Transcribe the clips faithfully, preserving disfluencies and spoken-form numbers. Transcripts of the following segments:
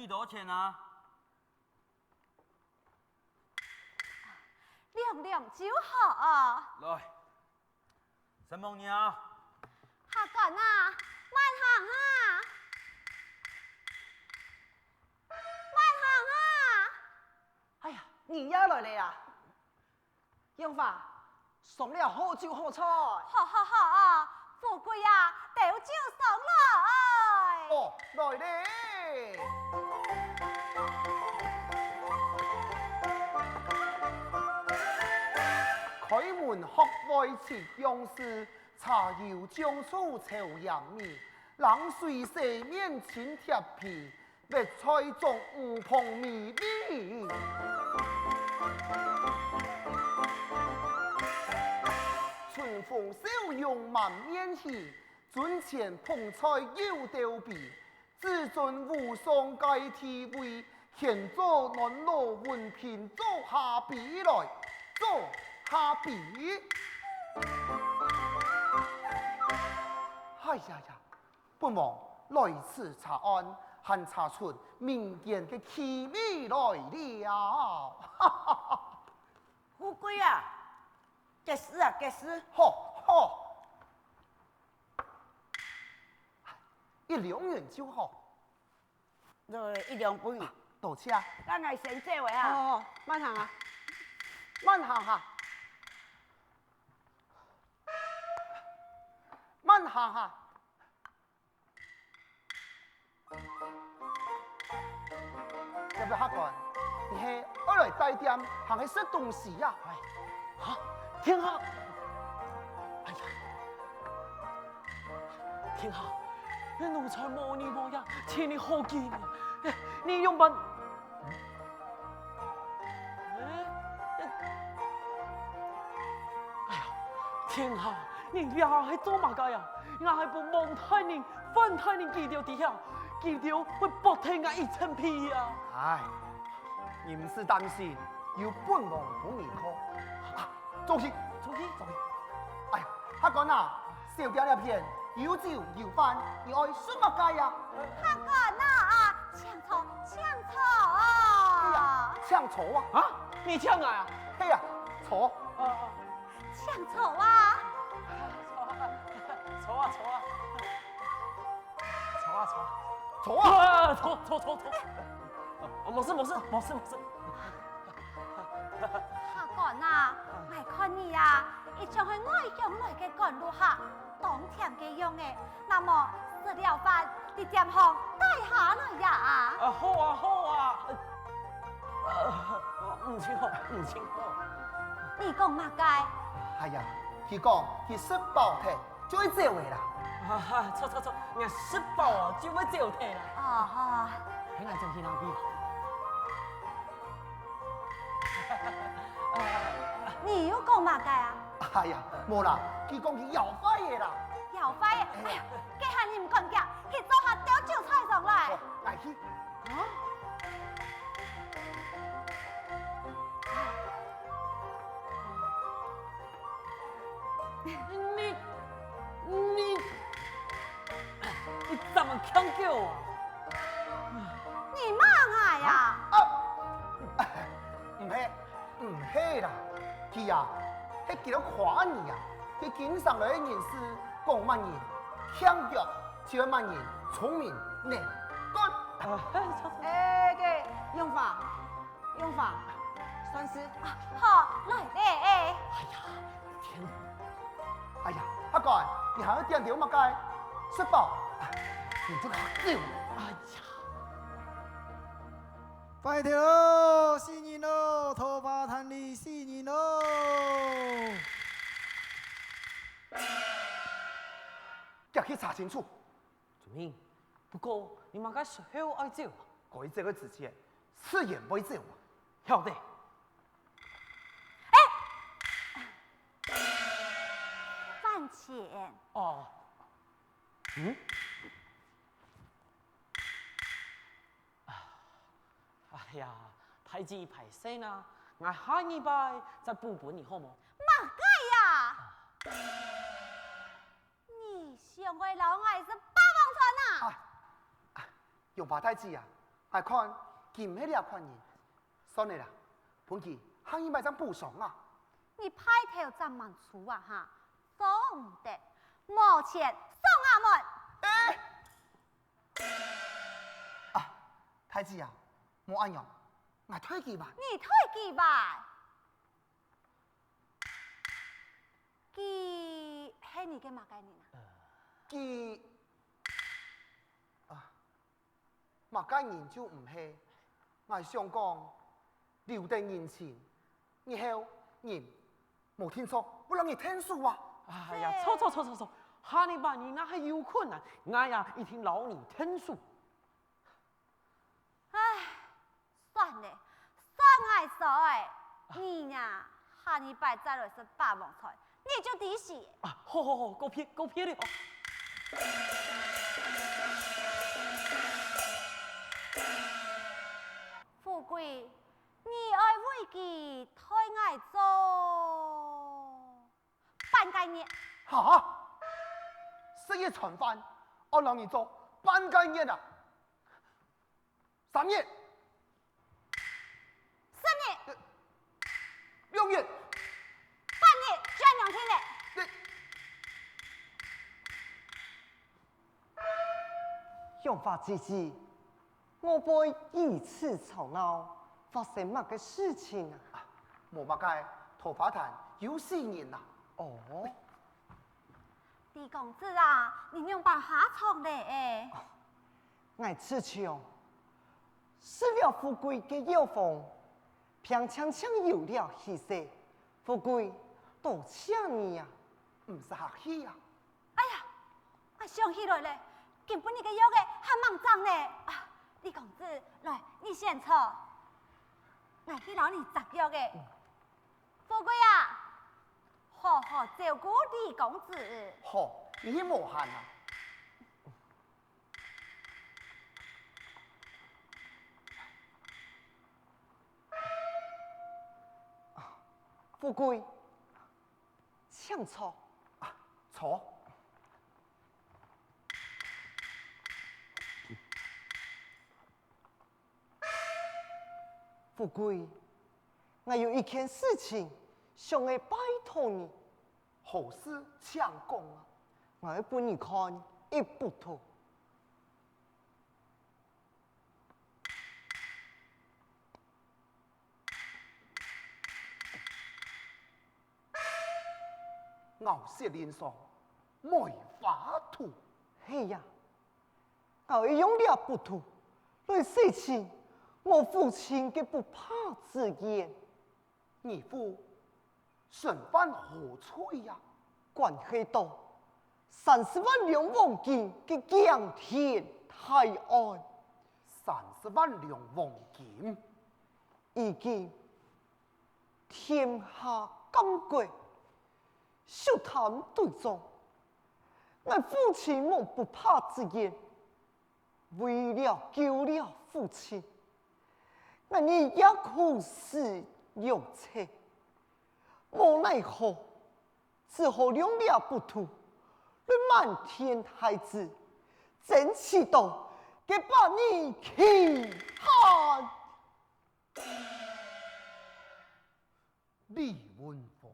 幾多錢啊？兩兩就好啊。來，承蒙你啊。客官啊，慢行啊，慢行啊！哎呀，你也來了呀！楊花， 上了好酒好菜。好好好啊，富貴啊，倒酒上來。哦，來咧。開門學會七樣事，茶有醬醋摷鹽味，冷水洗面輕貼皮， 別菜種五香味味。春風笑容滿面喜，尊前捧菜有兜肥，子孫無上个地位，牽做暖爐文憑做下比來，做下比。哎呀呀！ 本王來此查案，還查出民間个奇味來了。富貴啊，結實啊，結實。好，好。一兩銀就好。呃，一兩分。啊，多謝。該𠊎先走了啊。好，好，好，慢行啊。慢行哈。慢行哈。 這位客官，你係愛來帶店，還係食東西呀？哎，哈，天下！哎呀，天下！這奴才無日無夜，千里好見啊！哎，你仰般？ 哎，哎呀，天下，你這係做麼个呀？𠊎還分王大人、范大人佢兜知曉，佢兜會剝忒𠊎一層皮啊！哎，你毋使擔心，有本王分你看。啊，走去，走去，走去。哎呀，客官啊， 小店這片有酒有飯，你愛食麼个呀？客官啊，啊，請坐，請坐。哎呀，請坐啊！啊，你請𠊎啊？係啊，坐。啊，啊。請坐啊！坐啊，坐啊。坐啊，坐啊。坐啊！啊，坐，坐，坐，坐。哦，無事，無事，無事，無事。 客官啊，𠊎看你啊，一像係外鄉來个趕路客，當悿个樣仔。那麼，食了飯，在店項待下來呀。啊，好啊，好啊。呃，呃，毋請好，毋請好。你講麼个？哎呀，佢講佢食飽忒， 就會走个啦。啊，著著著，𠊎食飽啊，就會走忒啦。哦，好。係𠊎正去哪位？你又講麼个啊？哎呀，無啦，佢講佢枵壞个啦。枵壞个？哎呀，該下你毋敢驚，去灶下調酒菜上來。好，來去。啊？ 你，你，你做麼个強狗啊？你罵𠊎啊？啊，毋係，毋係啦，佢啊，係佢兜誇你啊，佢經常來个人士講麼人強狗，就係麼人聰明能幹。啊，哎，該，楊花， 楊花，算數。啊，好，來咧。哎呀，天！哎呀，客官，你還愛點兜麼个？食飽，啊，你就下酒。哎呀！壞忒咯，死人咯，桃花潭裡死人咯！遽去查清楚。 遵命，不過你麼个時候愛走啊？該走个之前，自然會走啊。曉得。哎！飯錢。哦。嗯？哎呀，大姊敗勢啊，𠊎下二擺再補分你好無？麼个呀？ 你想愛摎𠊎食霸王餐啊？啊，啊，楊花大姊啊， 𠊎看佢毋係這款人，算了啦，分佢下二擺正補償啊。你派頭正吂出啊哈，做毋得，無錢送衙門。欸！啊，太子啊，莫恁樣，𠊎代佢還。你代佢還？佢係你个麼个人啊？佢，啊， 麼个人就毋係。𠊎想講，留等人情，日後人無定著會摎你𢯭手啊。哎呀，著著著著著，下二擺你若係有困難，𠊎啊一定摎你𢯭手。唉，算了，算𠊎衰，你呀，下二擺再來食霸王餐， 你就知死。啊，好好好，告別告別了。富貴，你愛為佢代𠊎做半個月。哈？食一餐飯，愛摎你做半個月啊？ 三日。四日。六日。八日，就恁樣定了。想法姊姊，外背如此吵鬧，發生麼个事情啊？無麼个，桃花潭有死人啊。哦。 李公子啊，你仰般下場了欸？𠊎自從食了富貴个藥方，病情正有了起色。富貴，多謝你啊！毋使客氣啊！哎呀，𠊎想起來了，今晡日个藥仔還吂整呢。啊，李公子，來，你先坐，𠊎去摎你摘藥仔。 富貴啊，好好照顧李公子。好，你去無閒啊？富貴，請坐。啊，坐。 富貴，𠊎有一件事情想愛拜託你。何事？請講啊！𠊎愛分你看一幅圖。 𠢕雪連霜，梅花圖。係啊，𠢕愛用這幅圖來洗清𠊎父親个不白之冤。你父身犯何罪啊？關係到三十萬兩黃金个驚天大案。三十萬兩黃金？已經 天下監國，血淌對莊，𠊎父親無不白之冤。為了救了父親，𠊎日夜苦思良策，無奈何，只好用這幅圖來瞞天大子，爭取到該八日期限。 李文鳳，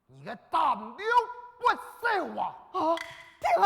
你个膽量不小啊！啊，殿下！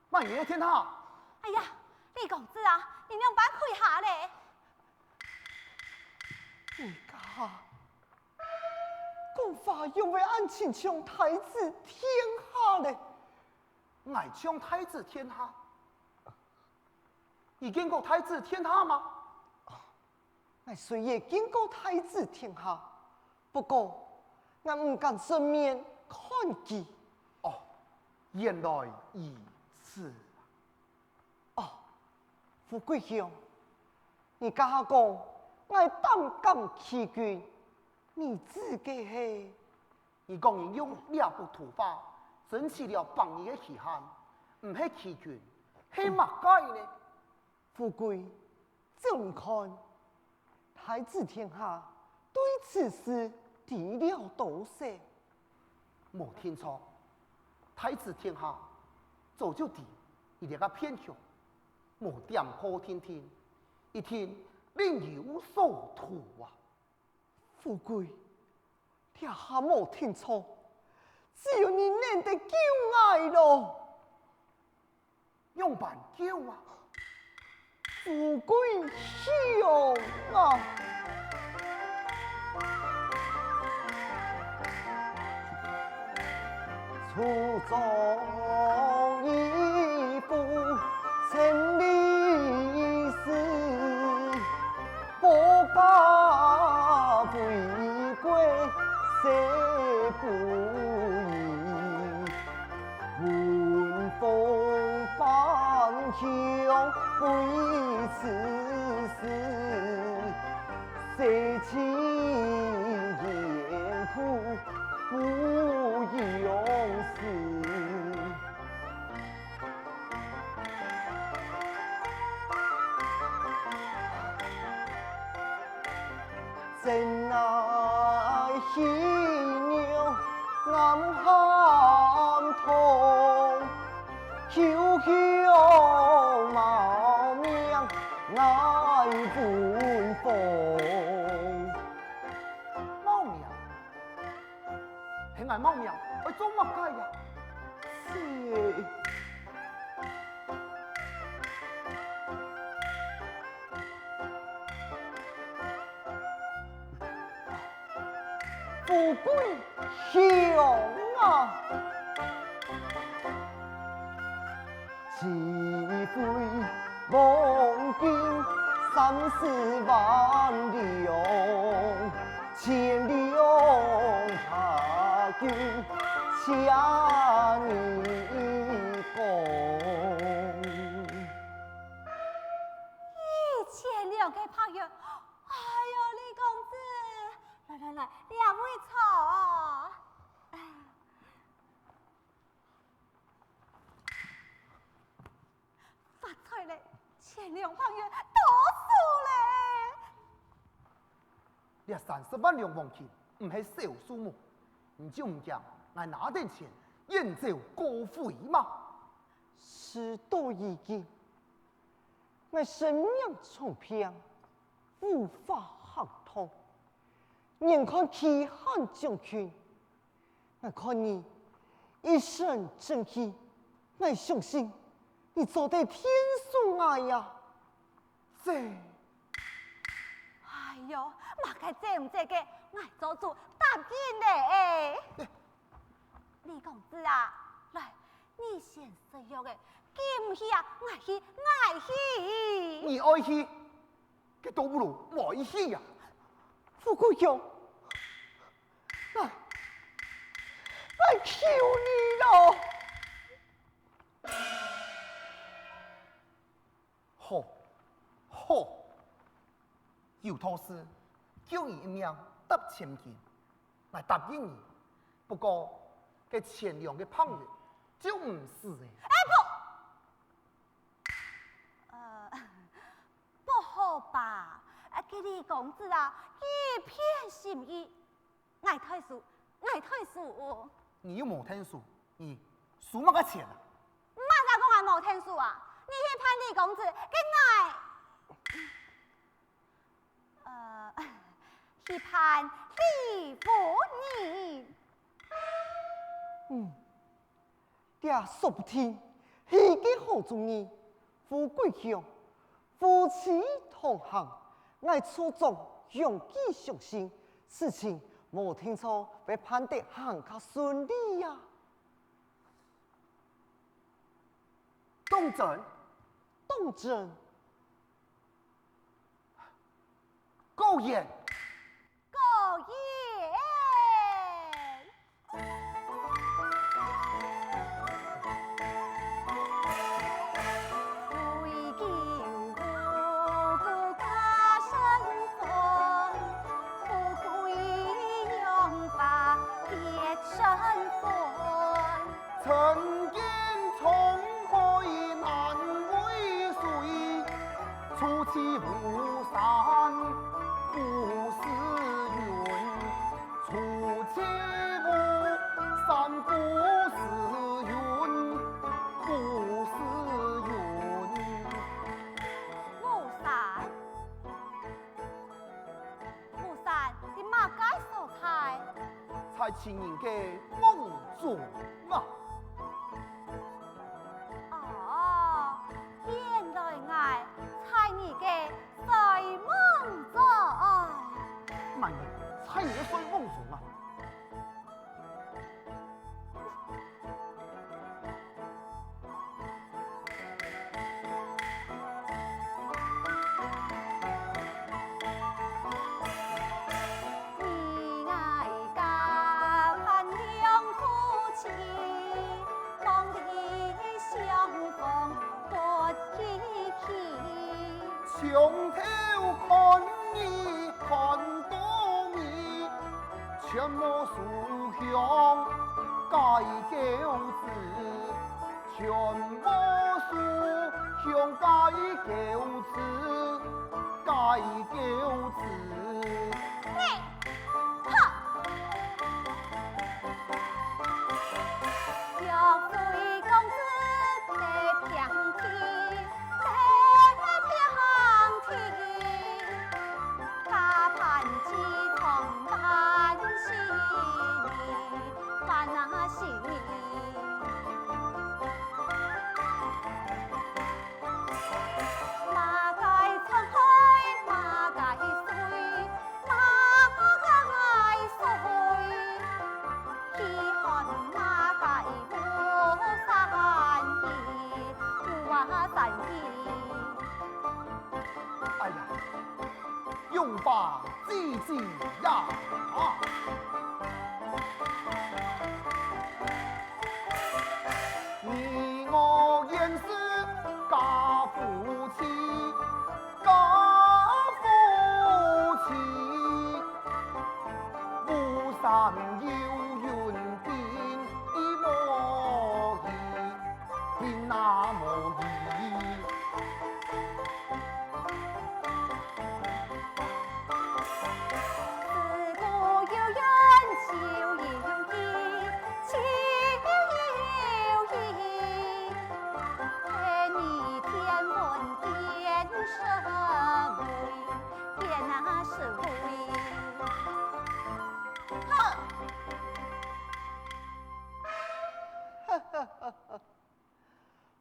麼人，殿下？哎呀，李公子啊，你仰般跪下咧？你家下講話仰會恁親像太子殿下咧？ 𠊎像太子殿下？你見過太子殿下嗎？𠊎雖也見過太子殿下，不過𠊎毋敢正面看佢。哦，原來如此。哦，富貴兄，你這下講𠊎膽敢欺君，你指个係？ 你講人用這幅圖畫爭取了八日个期限，毋係欺君，係麼个呢？富貴，照你看，太子殿下對此事知了多少？無定著，太子殿下早就知，你這個騙局，無點破定定，一定另有所圖啊！富貴，這下無定著，只有你能得救𠊎囉。仰般救啊？ 富貴雄啊！初中一副千里诗，保家衛國誓不移。 闻风翻江归此时，谁知雁过不由时。 真乃喜肉暗含痛，舅舅冒名挨分封。冒名？ 係𠊎冒名，愛做麼个呀？切！富貴雄啊！ 岂非黄金三十万两，千两白金千里光。一千两个白銀，哎喲，李公子，來來來，這位坐。 發財咧，千兩白銀到手咧！這三十萬兩黃金毋係小數目，你就毋驚𠊎拿等錢遠走高飛嗎？事到如今，𠊎性命重病，無法行動，眼看期限將近， 𠊎看你一身正氣，𠊎相信你做得天助𠊎呀！這……哎喲，麼个這毋這个，𠊎做主答應咧！李公子啊，來，你先食藥仔，緊去啊，𠊎去，𠊎去！你愛去？ 佢倒不如無去呀！富貴兄，𠊎，𠊎求你囉！好，好，有道是，救你一命值千金，𠊎答應你。不過，該千兩个白銀就毋使咧。哎，不！ 呃，不好吧？啊，該李公子啊，一片心意，𠊎代收，𠊎代收。你又無𢯭手，你收麼个錢啊？麼儕講𠊎無𢯭手啊？你去辦李公子，該𠊎，呃，去辦李夫人。嗯。 這說不定係個好主意。富貴兄，夫妻同行，𠊎初中用計相信，事情無定著會辦得還較順利呀。當真？當真。 果然。果然。曾经沧海难为水， 初次巫山不是云，初次巫山不是云，不是情人个夢中啊。哦，原來𠊎在你个睡夢中。麼人在你个睡夢中啊？ 哎呀，荣华姐姐呀！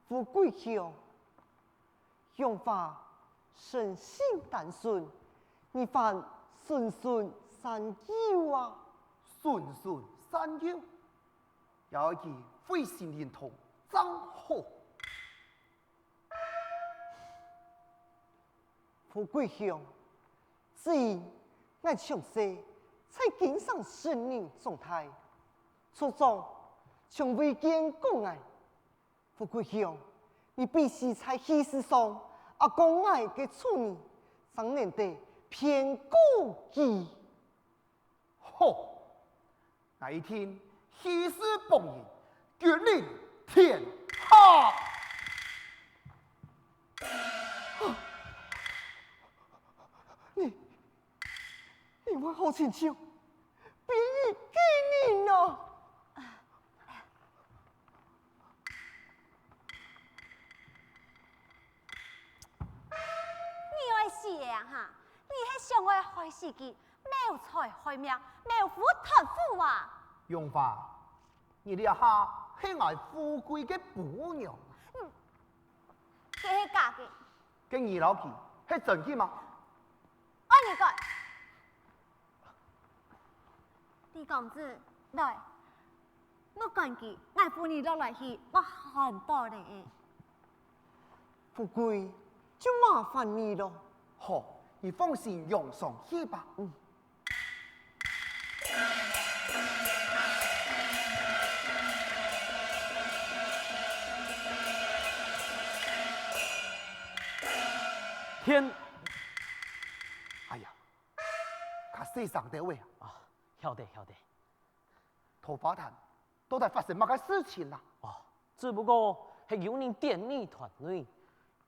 富贵兄， 荣华生性單純，你還循循善誘啊！循循善誘？也愛佢會心靈通正好。富貴兄，只因𠊎從細在京城城裡長大，族長從未見過𠊎。 富貴兄，你比試在戲事上，阿哥𠊎个處女，正能得騙過佢。好，𠊎一定戲事傍人，君臨天下。你，你會好親像 變一個人哦！你愛死啊哈！你係想愛害死佢，謀財害命，謀夫奪婦啊！榮華，你這下係𠊎富貴个餔娘。嗯，該係假个。該你摎佢係真个嗎？愛你講！ 李公子，來，莫管佢，𠊎扶你落來去，𠊎還到咧。富貴，就麻煩你咯。好，你放心，仰上去吧。嗯。天！哎呀！ 較細聲兜仔啊！啊，曉得，曉得。桃花潭到底發生麼个事情啊？哦，只不過係有人跌入潭內，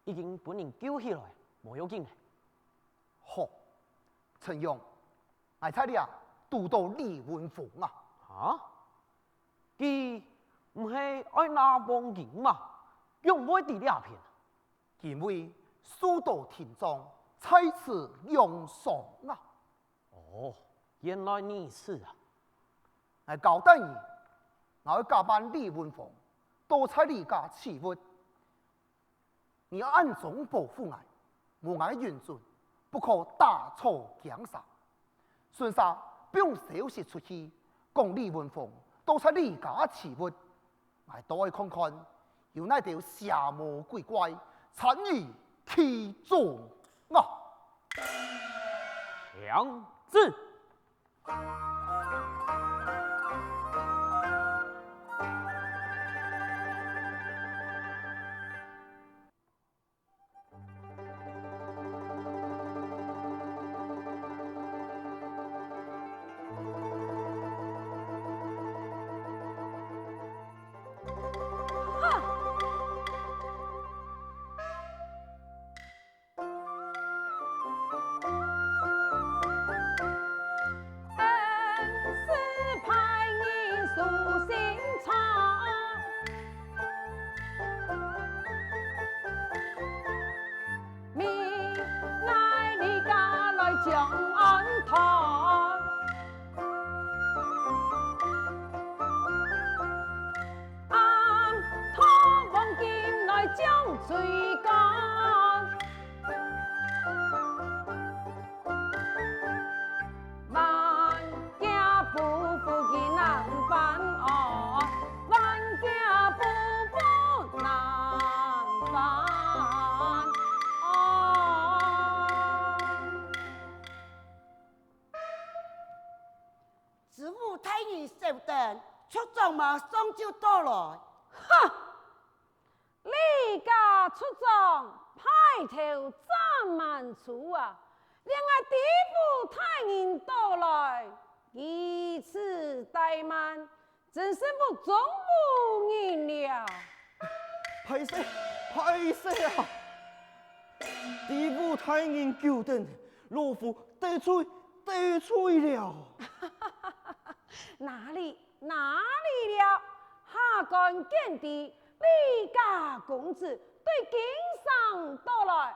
已經分人救起來，無要緊咧。好，陳勇，𠊎在這堵著李文峰啊！啊？佢毋係愛拿黃金嘛？仰會在這片？因為受著停樁，在此養傷啊！ 哦，原來如此啊！ ，𠊎交代你，𠊎愛假扮李文峰，躲在你家取物。你愛暗中保護𠊎，無𠊎允准，不可打草驚蛇。順續放消息出去，講李文峰躲在你家取物。 𠊎倒愛看看，有哪兜邪魔鬼怪參與其中啊！娘子。知府大人稍等，族長馬上就到來。哈！你家族長派頭真慢出啊，連𠊎知府大人到來，如此怠慢， 真是目中無人了。敗勢，敗勢啊！知府大人久等，老夫得罪，得罪了。哪裡，哪裡了？下官見知，李家公子對京城到來。